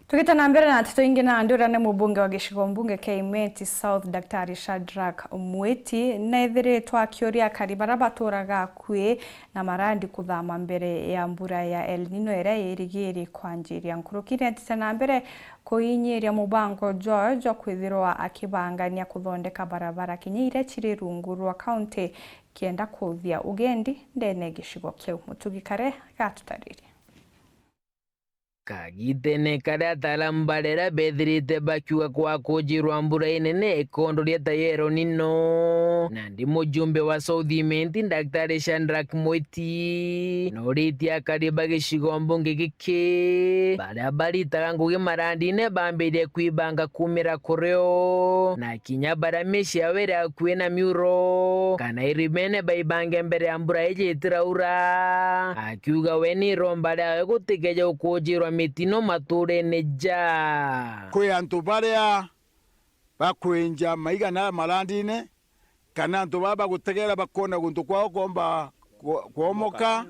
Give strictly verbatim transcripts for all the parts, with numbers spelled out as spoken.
Tugite na mbere na nteto ingi, nandi uria ni mubunge wa gicigo mbunge kia Imenti South, Daktari Shadrack Mwiti, neethiritwe akiuria akari baria baturaga akui na marandi kuthama mbere ya mbura ya El Nino iria irigiri kwanjiria. Nkuruki nietite na mbere kuinyiria mubango jwawe jwa kwithirwa akibangania kuthondeka barabara kinya iria ciri rungu rwa kaunti, kienda kuthia ugendi ndene ya gicigo kiu. Mutugi Kare gatutaririe. Kagitene karia ataalamu barera bethirite bakiuga kwa kujirwa mbura inene ikondoria ta ya El Nino, nandi mujumbe wa South Imenti, Daktari Shadrack Mwiti, noritie akari ba gicigo mbunge giki baria baritaga ngugi marandine bambirie kwibanga kumira kurio, na kinya baria micii yao iri akui na miuro kana irimene baibange mbere ya mbura iji itiraura. Akiuga we ni iromba riawe gutikeje gukujirwa mitino maturene ja. Kwi antu baria bakwinja maiga na marandine, kana antu baa bagutegera bakona guntu kwao komba kwo-, kwomoka.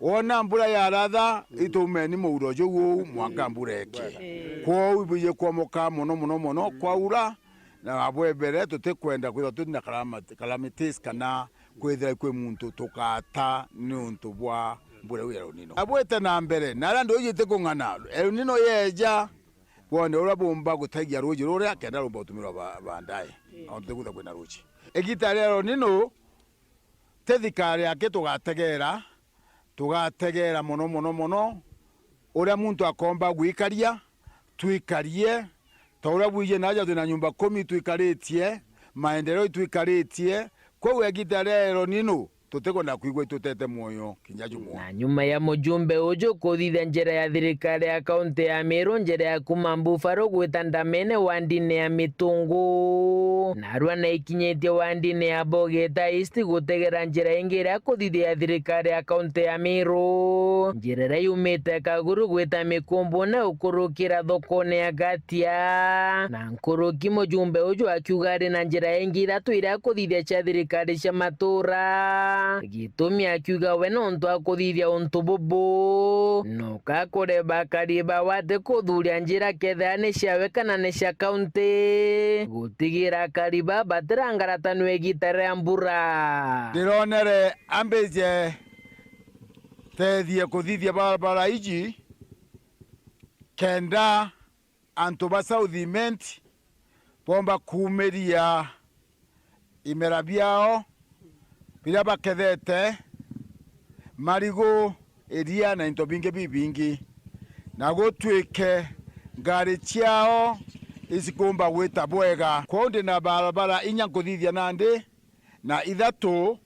Wona mbura yaratha, itumeni muuro juu uu mwanka mbura ikie. Kwou ibwije kwomoka mono, mono, mono kwaura, na bwebere tutikwenda kwithirwa twina calami-, calamities kana kwithira kwi muntu tukata niuntu bwa mbura iu ya El Nino. Abwite na mbere, na aria nduiji itikung'ana, El Nino yeja, bone uria bumba gutaigia ruuji ruria, kenda rumba gutumirwa ba-, baadaye, ontu tiguta kwina ruuji. Igita ria El Nino, ti thikari aki tugategera, tugategera mono, mono, mono, uria muntu akomba gwikaria, twikarie, ta uria bwiji naja twina nyumba kumi twikaritie, maendeleo itwikaritie, kwou igita ria El Nino, tutikwenda kwigua itutete mwoyo kinya jumwe. Na nyuma ya mujumbe uju kuthithia njira ya thirikari ya kaunti ya Meru, njira ya kuma Buffalo gwita Ndamene wandine ya Mitungu, narua naikinyitie wandine ya Bogeta East gutegera njira ingi iria kuthithia ya thirikari ya kaunti ya Meru, njira iria yumite Kaguru gwita Mikumbune ukurukira thokone ya Gatia. Na nkuruki mujumbe uju akiuga ari na njira ingi ithatu iria kuthithia cia thirikari cia matura. Gitumi akiuga we nontu akuthithia untu bubu, nuka kureba akari bawe ati kuthuria njira kethira ni ciawe kana ni cia kaunti, gutigira akari baa batirangaratanua igita ria mbura. Ndironere ambije tethie kuthithia barabara iji kenda antu ba South Imenti bomba kuumiria imera biao biria bakethete, marigu, iria na into bingi bibingi, na gutwike ngari ciao icikumba gwita bwega. Kwou ndi na barabara inya nkuthithia nandi, na ithatu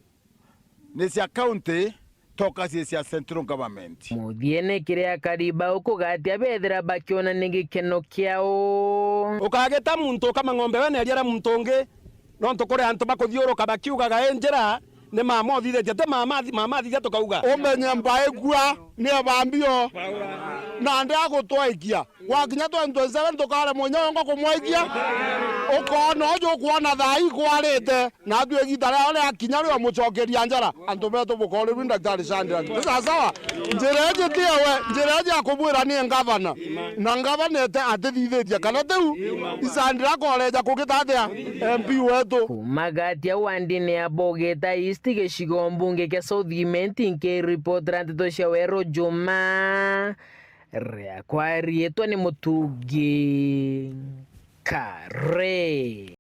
ni cia kaunti, toka ci cia central government. Muthiene kiria akari bau kugatia bethira bakiona ni gikeno kiao. Ukagita muntu ukama ng'ombe we neeria ria muntu ungi, nontu kuri antu bakuthiuruka bakiugaga i njira ni mama uthithitie, ti mama athi-, mama athithia tukauga. Umenye mbaigua ni ebambio, na ndagutwaikia. Gwakinya twenty twenty-seven tukaremwa inya wongo kumwaikia. Ukoona uju ukwona thaa ii kwarite, naatwi igita riao riakinya rio mucokeria njara. Antu betu bukoorerua ni Daktari Shadrack. Ni sawasawa? Njira iji ti ewe, njira iji ya kubwira ni ngavana. Na ngavana ete atithithitie kana tiu, Shadrack oreja kugita atia? M P wetu. Kuma Gatia wandine ya Bogeta East gicigo mbunge kia South Imenti, nkiripotera nteto cia Weru Juma. Riakwa riitwa ni Mutugi Kare.